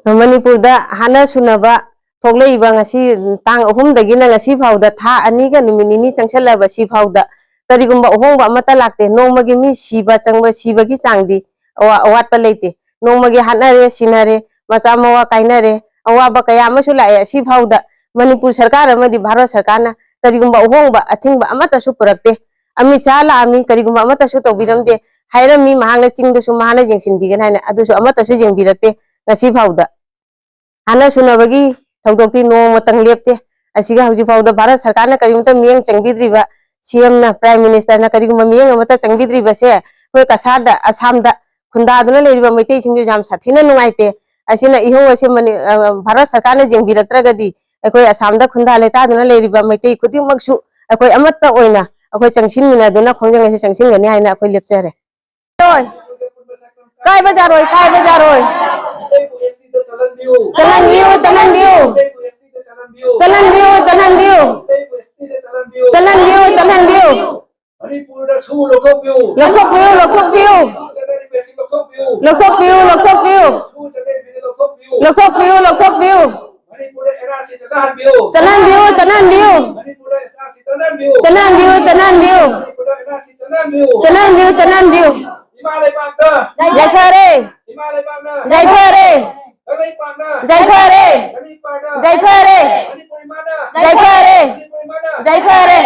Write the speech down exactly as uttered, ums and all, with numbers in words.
ꯃꯅꯤꯄꯨꯔꯗ ꯍꯥꯟꯅ ꯁꯨꯅꯕ ꯊꯣꯛꯂꯛꯏꯕ ꯉꯁꯤ ꯇꯥꯡ ꯑꯍꯨꯝꯗꯒꯤꯅ ꯉꯁꯤ ꯐꯥꯎꯗ, ꯊꯥ ꯑꯅꯤꯒ ꯅꯨꯃꯤꯠ ꯅꯤꯅꯤ ꯆꯪꯁꯜꯂꯕ ꯁꯤ ꯐꯥꯎꯗ ꯀꯔꯤꯒꯨꯝꯕ ꯑꯍꯣꯡꯕ ꯑꯃꯠꯇ ꯂꯥꯛꯇꯦ꯫ ꯅꯣꯡꯃꯒꯤ ꯃꯤ ꯁꯤꯕ ꯆꯪꯕ, ꯁꯤꯕꯒꯤ ꯆꯥꯡꯗꯤ ꯑꯋꯥ-, ꯑꯋꯥꯠꯄ ꯂꯩꯇꯦ꯫ ꯅꯣꯡꯃꯒꯤ ꯍꯥꯠꯅꯔꯦ, ꯁꯤꯅꯔꯦ, ꯃꯆꯥ ꯃꯋꯥ ꯀꯥꯏꯅꯔꯦ, ꯑꯋꯥꯕ ꯀꯌꯥ ꯑꯃꯁꯨ ꯂꯥꯛꯑꯦ꯫ ꯑꯁꯤ ꯐꯥꯎꯗ ꯃꯅꯤꯄꯨꯔ ꯁꯔꯀꯥꯔ ꯑꯃꯗꯤ ꯚꯥꯔꯠ ꯁꯔꯀꯥꯔꯅ ꯀꯔꯤꯒꯨꯝꯕ ꯑꯍꯣꯡꯕ ꯑꯊꯤꯡꯕ ꯑꯃꯠꯇꯁꯨ ꯄꯨꯔꯛꯇꯦ꯫ ꯑꯃꯤꯠ ꯁꯥꯍ ꯂꯥꯛꯑꯝꯃꯤ, ꯀꯔꯤꯒꯨꯝꯕ ꯑꯃꯠꯇꯁꯨ ꯇꯧꯕꯤꯔꯝꯗꯦ꯫ ꯍꯥꯏꯔꯝꯃꯤ ꯃꯍꯥꯛꯅ ꯆꯤꯡꯗꯁꯨ ꯃꯍꯥꯛꯅ ꯌꯦꯡꯁꯤꯟꯕꯤꯒꯅꯤ ꯍꯥꯏꯅ, ꯑꯗꯨꯁꯨ ꯑꯃꯠꯇꯁꯨ ꯌꯦꯡꯕꯤꯔꯛꯇꯦ ꯉꯁꯤ ꯐꯥꯎꯗ꯫ ꯍꯥꯟꯅ ꯁꯨꯅꯕꯒꯤ ꯊꯧꯗꯣꯛꯇꯤ ꯅꯣꯡꯃꯇꯪ ꯂꯦꯞꯇꯦ꯫ ꯑꯁꯤꯒ ꯍꯧꯖꯤꯛ ꯐꯥꯎꯗ ꯚꯥꯔꯠ ꯁꯔꯀꯥꯔꯅ ꯀꯔꯤꯒꯨꯝꯕ ꯃꯤꯠꯌꯦꯡ ꯆꯪꯕꯤꯗ꯭ꯔꯤꯕ, ꯁꯤ ꯑꯦꯝꯅ, ꯄ꯭ꯔꯥꯏꯝ ꯃꯤꯅꯤꯁꯇꯔꯅ ꯀꯔꯤꯒꯨꯝꯕ ꯃꯤꯠꯌꯦꯡ ꯑꯃꯠꯇ ꯆꯪꯕꯤꯗ꯭ꯔꯤꯕꯁꯦ ꯑꯩꯈꯣꯏ ꯀꯁꯥꯔꯗ, ꯑꯁꯥꯝꯗ ꯈꯨꯟꯗꯥꯗꯨꯅ ꯂꯩꯔꯤꯕ ꯃꯩꯇꯩꯁꯤꯡꯁꯨ ꯌꯥꯝ ꯁꯥꯊꯤꯅ ꯅꯨꯡꯉꯥꯏꯇꯦ꯫ ꯑꯁꯤꯅ ꯏꯍꯧ ꯑꯁꯤ ꯃꯅꯤ-, ꯑ, ꯚꯥꯔꯠ ꯁꯔꯀꯥꯔꯅ ꯌꯦꯡꯕꯤꯔꯛꯇ꯭ꯔꯒꯗꯤ ꯑꯩꯈꯣꯏ ꯑꯁꯥꯝꯗ ꯈꯨꯟꯗꯥ ꯂꯩꯇꯥꯗꯨꯅ ꯂꯩꯔꯤꯕ ꯃꯩꯇꯩ ꯈꯨꯗꯤꯡꯃꯛꯁꯨ ꯑꯩꯈꯣꯏ ꯑꯃꯠꯇ ꯑꯣꯏꯅ ꯑꯩꯈꯣꯏ ꯆꯪꯁꯤꯟꯃꯤꯟꯅꯗꯨꯅ ꯈꯣꯡꯖꯪ ꯑꯁꯤ ꯆꯪꯁꯤꯟꯒꯅꯤ ꯍꯥꯏꯅ ꯑꯩꯈꯣꯏ ꯂꯦꯞꯆꯔꯦ꯫ ꯀꯥꯏꯕ ꯌꯥꯔꯣꯏ, ꯀꯥꯏꯕ ꯌꯥꯔꯣꯏ꯫ ꯆꯠꯍꯟꯕꯤꯌꯨ, ꯆꯠꯍꯟꯕꯤꯌꯨ꯫ ꯆꯠꯍꯟꯕꯤꯌꯨ, ꯆꯠꯍꯟꯕꯤꯌꯨ꯫ ꯆꯠꯍꯟꯕꯤꯌꯨ, ꯆꯠꯍꯟꯕꯤꯌꯨ꯫ ꯆꯠꯍꯟꯕꯤꯌꯨ, ꯆꯠꯍꯟꯕꯤꯌꯨ꯫ ꯃꯅꯤꯄꯨꯔꯗ ꯁꯨ ꯂꯧꯊꯣꯛꯄꯤꯌꯨ꯫ ꯂꯧꯊꯣꯛꯄꯤꯌꯨ, ꯂꯧꯊꯣꯛꯄꯤꯌꯨ꯫ ꯁꯨ ꯆꯠꯅꯔꯤꯕ ꯑꯁꯤ ꯂꯧꯊꯣꯛꯄꯤꯌꯨ꯫ ꯂꯧꯊꯣꯛꯄꯤꯌꯨ, ꯂꯧꯊꯣꯛꯄꯤꯌꯨ꯫ ꯁꯨ ꯆꯠꯅꯔꯤꯕ ꯑꯁꯤ ꯂꯧꯊꯣꯛꯄꯤꯌꯨ꯫ ꯂꯧꯊꯣꯛꯄꯤꯌꯨ, ꯂꯧꯊꯣꯛꯄꯤꯌꯨ꯫ ꯃꯅꯤꯄꯨꯔꯗ ꯑꯦꯟ ꯑꯥꯔ ꯁꯤ ꯆꯠꯅꯍꯟꯕꯤꯌꯨ꯫ ꯆꯠꯍꯟꯕꯤꯌꯨ, ꯆꯠꯍꯟꯕꯤꯌꯨ꯫ ꯃꯅꯤꯄꯨꯔꯗ ꯑꯦꯟ ꯑꯥꯔ ꯁꯤ ꯆꯠꯅꯍꯟꯕꯤꯌꯨ꯫ ꯆꯠꯍꯟꯕꯤꯌꯨ, ꯆꯠꯍꯟꯕꯤꯌꯨ꯫ ꯃꯅꯤꯄꯨꯔꯗ ꯑꯦꯟ ꯑꯥꯔ ꯁꯤ ꯆꯠꯅꯍꯟꯕꯤꯌꯨ꯫ ꯆꯠꯍꯟꯕꯤꯌꯨ, ꯆꯠꯍꯟꯕꯤꯌꯨ꯫ ꯏꯃꯥ ꯂꯩꯕꯥꯛꯇ ꯌꯥꯏꯐꯔꯦ꯫ ꯏꯃꯥ ꯂꯩꯕꯥꯛꯅ ꯌꯥꯏꯐꯔꯦ꯫ ꯀꯪꯂꯩꯄꯥꯛꯅ ꯌꯥꯏꯐꯔꯦ꯫ ꯀꯪꯂꯩꯄꯥꯛꯅ ꯌꯥꯏꯐꯔꯦ꯫ ꯃꯅꯤꯄꯨꯔ ꯏꯃꯥꯅ ꯌꯥꯏꯐꯔꯦ꯫ ꯃꯅꯤꯄꯨꯔ ꯏꯃꯥꯅ ꯌꯥꯏꯐꯔꯦ꯫ ꯃꯅꯤꯄꯨꯔ ꯏꯃꯥꯅ ꯌꯥꯏꯐꯔꯦ꯫